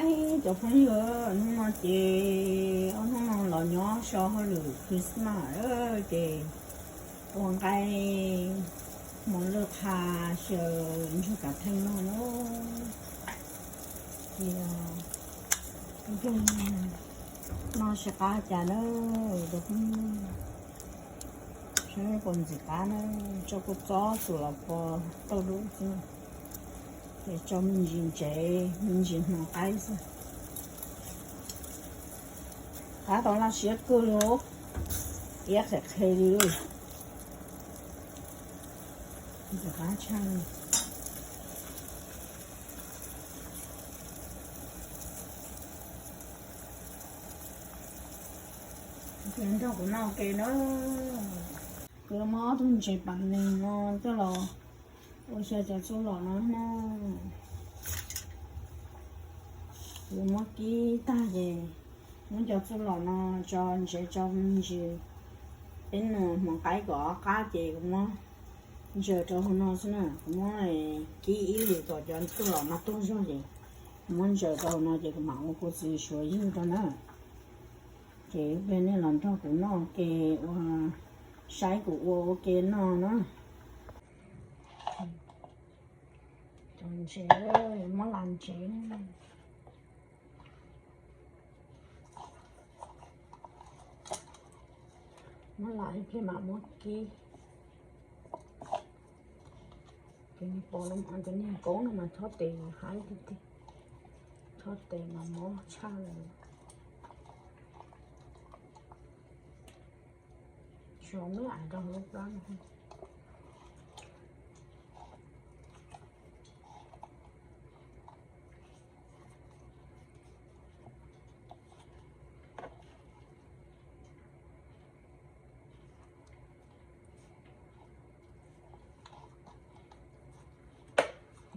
Cov phooj ywg, hnub no ces ob hnub no los nyob so hauj lwm Christmas ces ua nqaij hmo lwj qha xyaw ntsuag kav theej noj na. Ces noj tsis qab cas na, cov phooj ywg, saib puas ntxim qab na, tso kua txob xum los pos tauj dub xwb, ces tso me ntsis ntsev me ntsis hmo qaib xwb. Qab tau laj siab kawg li, iab qhe qhe li, ntxim qab tshaj li. Ces nrog kuv noj ke na. Kuv yuav muab ob tug ntses pas nees no coj los ua xyaw cov txuj lom no na. Kuv yuav muab kib tag ces muab cov txuj lom no tso ntsev tso me ntsis, peb nus hmoov qaib kom qab ces kuv muab ntsaws rau hauv no xwb na. Kuv muab kib ib lwm kom cov txuj lom no tuag zog ces kuv muab ntsaws rau hauv no ces kuv mam ua kua txiv suav ywg rau na. Ces ib pliag nej los nrog kuv noj ke ua, saib kuv ua ua ke noj na. Cov ntsev, muab lam ntsev, muab lam ib pliag mam muab kib. Ces nws pom no mas cov niag koob no mas chob tes haib tiag tiag, chob tes mas mob tshaj li. Tso me ais rau hauv lub plab no.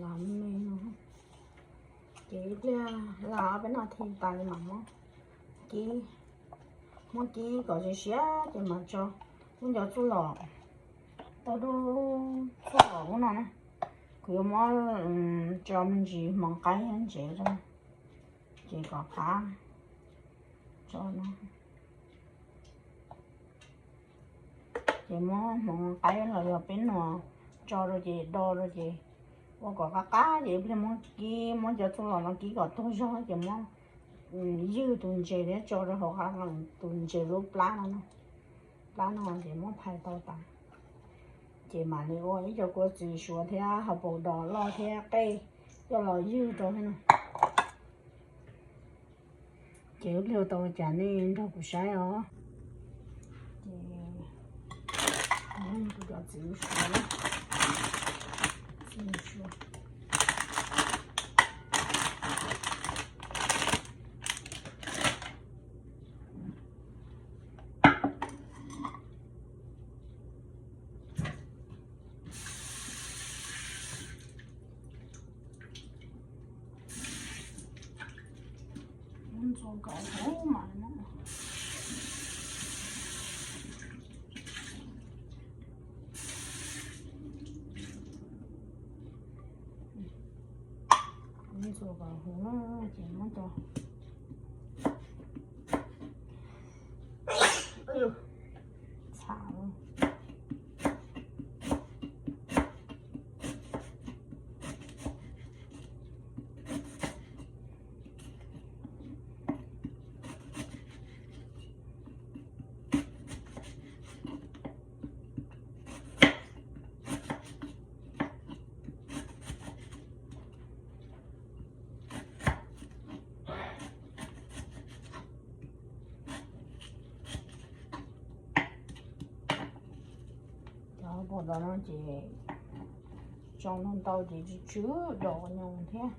Los me no, ces ib pliag los peb noj thi tas li mam muab kib, muab kib kom siav siav ces mam tso, muab cov txuj lom, tau dub txuj lom ub no na, kuv yuav muab tso me ntsis hmoov qaib thiab ntsev rau, ces kom qab tso no. Ces muab hmoov qaib los yog peb nus tso rau ces do rau ces ua kom qab qab ces ib pliag muab kib, muab cov txuj lom no kib kom tuag zog ces muab ywg tus ntses thiab tso rau hauv qab tus ntses lub plab no, plab no ces muab phais tau tas, ces mam li ua ib co kua txiv suav thiab hauv paus dos loj thiab qej coj los ywg rau thiab no. Ces ib pliag tau cas nej nrog kuv saib os. Ces kuv cov txiv suav, txiv suav. Ntxuav kom huv mas no. Ntxuav kom huv ces muab cov txham. Cov pom dos no ces tso ntau ntau ces tsw tsw dos nyoos thiab.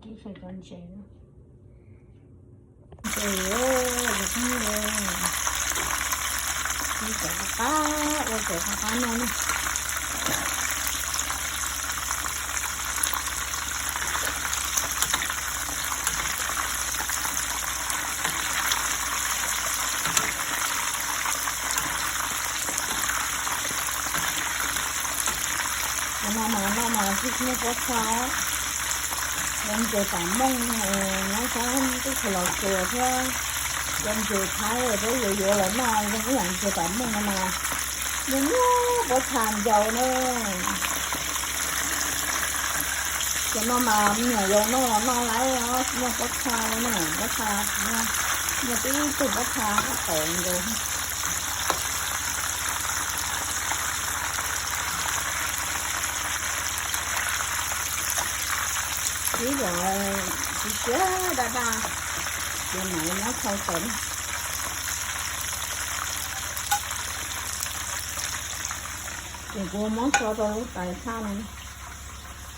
Kib saib cov ntses no. Ntses, ntses qab, ua ntses qab qab no na. Cov no mas noj mas tsis muaj pob txha, cov ntses pam mooj nyob sab teb chaws Los Tsuas thiab cov ntses Thaib thiab yuav yuav los noj zoo ib yam ntses pam mooj no mas muaj muaj pob txha ncau na. Cov no mas me nyuam yaus noj los noj laib os, tsis muaj pob txha li na, pob txha tsis muaj, muaj tib tug pob txha qaum nkaus. Ib yam siav siav daj daj, ces mam li muab rho tawm. Ces kuv muab tso rau lub tais thaj no,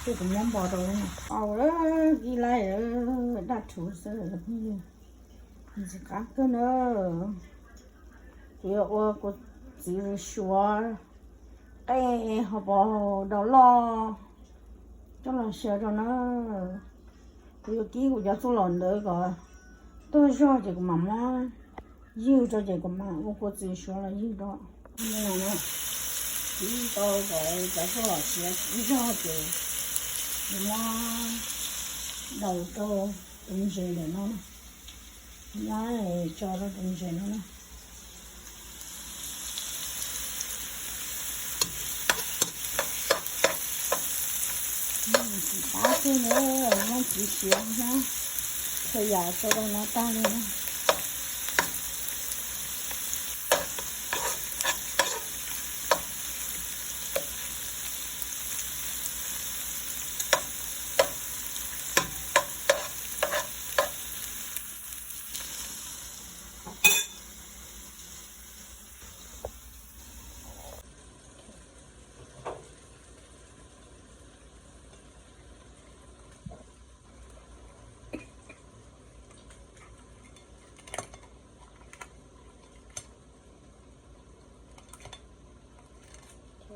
ces kuv muab npo rau lub no. Au, kib laib daj rhuv xwb phooj ywg, ntxim qab kawg na. Kuv yuav ua kua txiv suav qej hauv paus daus loj coj los xyaw rau na. Kuv yuav kib kuv cov txuj lom ntawd kom tuag zog ces kuv mam muab ywg rau ces kuv mam ua kua txiv suav los ywg rau. Kib tau kom cov txuj lom siav zog ces yuav muab daus rau tus ntses ntawm no, muab tso rau tus ntses no na. Tsis qab xwb na, muab txiv siav thiab txhua yam tso rau no tag li na.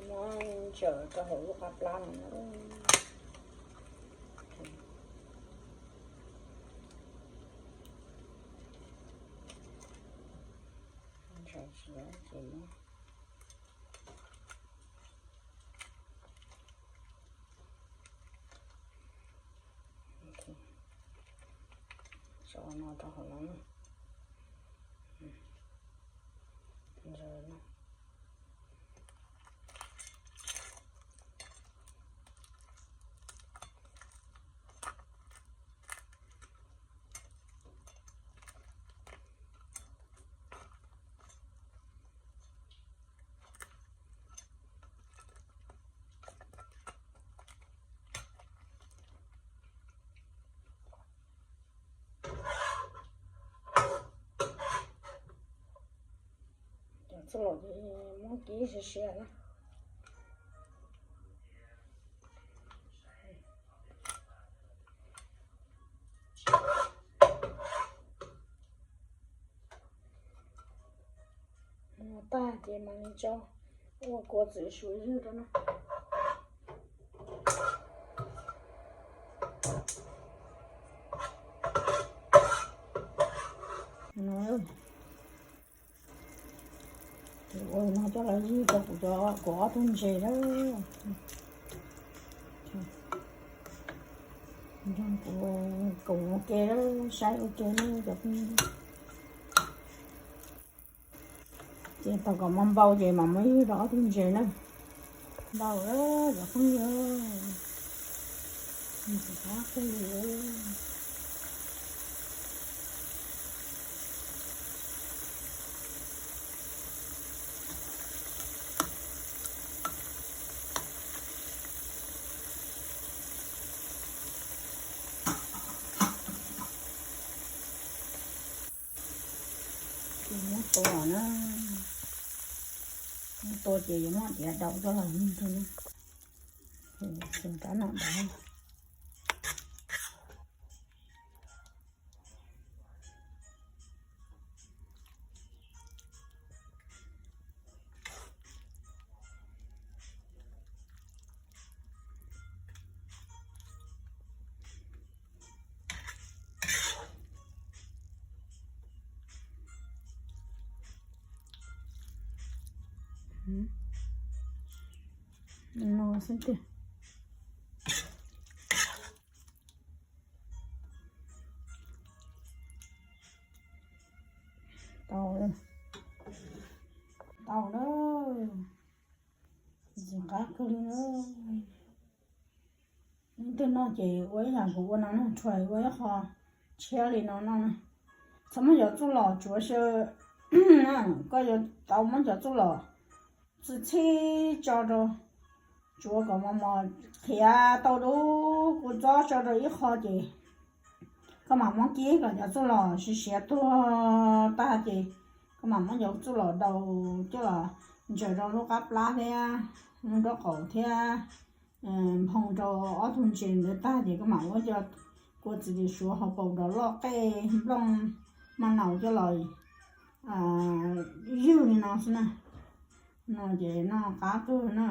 Muab ntsaws rau hauv lub qab plab no. Ntsaws siav ces tso no rau hauv no. Ntsaws no. Cov txuj lom ces muab kib siav siav na. Tag ces mam li tso ua kua txiv suav ywg rau na. Ua no coj los ywg rau kuv cov, kuv ob tug ntses na. Nrog kuv koom ua ke, saib ua ke na cov phooj ywg. Ces tau kom mos npau ces mam muab ywg rau ob tug ntses na. Npau cov phooj ywg, ntxim qab kawg li. Ces muab tua na, muab tua ces yuav muab diav daus coj los ywg rau na. Rab no daus. No xwb tiag. Tau, tau na. Ntxim qab kawg li na. Leej twg noj ces ua ib yam kuv ua no na, try ua ib qho tshiab li no noj na. Txhob muab cov txuj lom tsuav xyaw. Koj yuav tau muab cov txuj lom txi txhib tso rau, tsuav kom mos mos, qhiav tau dub kua txob tso rau ib qho ces koj mam muab kib kom cov txuj lom siav siav tuag tag ces koj mam muab cov txuj lom daus coj los ntsaws rau lub qab plab thiab lub nraub qaum thiab nphoo rau ob tug ntses ntawd tag ces koj mam muab cov kua txiv lws suav hauv paus nrov loj qej nplooj maj naus coj los ywg li no xwb na. No ces noj qab kawg na.